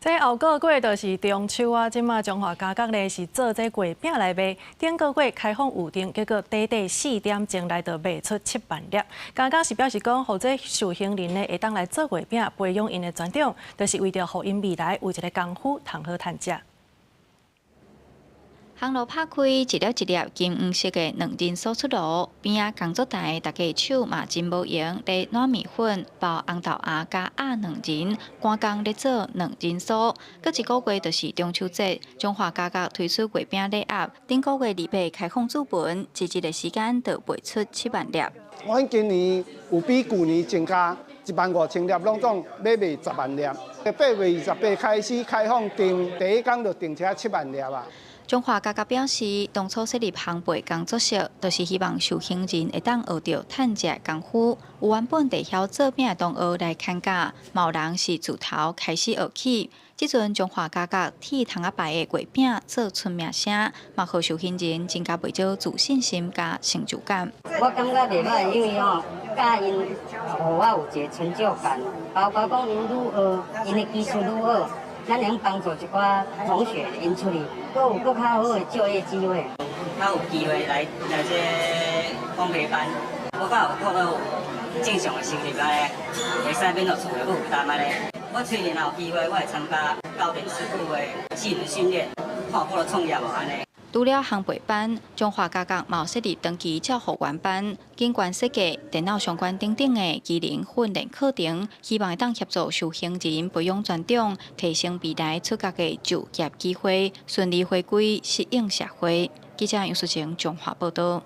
這後個月就是中秋啊！這馬彰化家角咧是做這月餅來賣，頂個月開放預訂，結果短短4點鐘內就賣出7萬粒。家角是表示講，予這受刑人呢會當來做月餅，培養𪜶的專長，就是為著予𪜶未來有一个功夫通好趁食。烘爐拍開，一粒一粒金黃色的卵仁酥出爐，邊仔工作台大家手嘛真無閒，咧攑麵粉、包紅豆餡佮壓卵仁，趕工咧做卵仁酥。閣一個月就是中秋節，彰化家角推出月餅禮盒，頂個月28開放注文，一日的時間就賣出7萬粒。阮今年有比舊年增加1萬5千粒，攏總欲賣10萬粒。8月28開始開放訂，第一工就訂車7萬粒啊。彰化家角表示，當初設立烘焙工作室，就是希望受刑人會當學著趁食的功夫。有原本就曉做餅的同學來參加，嘛有人是自頭開始學起。這陣彰化家角鐵窗仔牌的月餅做出名聲，嘛予受刑人增加袂少自信心佮成就感。我感覺袂䆀，因為吼教𪜶，予我有一個成就感，包括講𪜶愈學，𪜶的技術愈好。咱能幫助一寡同學𪜶出去，閣有閣較好的就業機會。較有機會來來這烘焙班，我較有透過正常的收入按呢，會使免予厝的負擔按呢。我雖然有機會，我會參加教練師傅的技能訓練，看有法度創業無按呢。除了烘焙班，彰化家角嘛設立長期照護員班、景觀設計、電腦相關等等的技能訓練課程，希望會當協助受刑人培養專長，提升未來出獄的就業機會，順利回歸適應社會。記者楊淑晴彰化報道。